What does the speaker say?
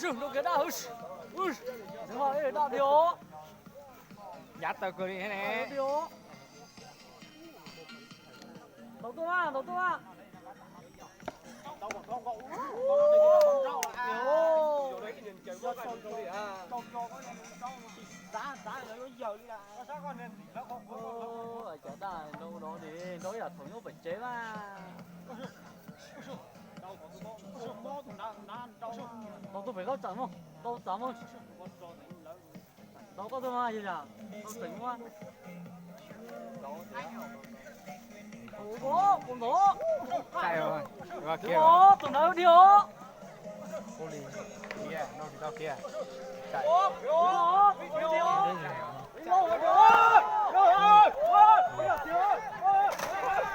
Rau kiag daj, daj dig os. Yav tawm kawg li ne. Ntaus tuaj mas, ntaus tuaj mas. Cov daj nrau no, nrau ib yam thaum nyob pem tsev mas. Ntaus tuaj pem koj tsam mog, ntaus tsam mog. Ntaus koj tuaj mas, yog yam ntaus tseem mas. Tus ntawd dig os.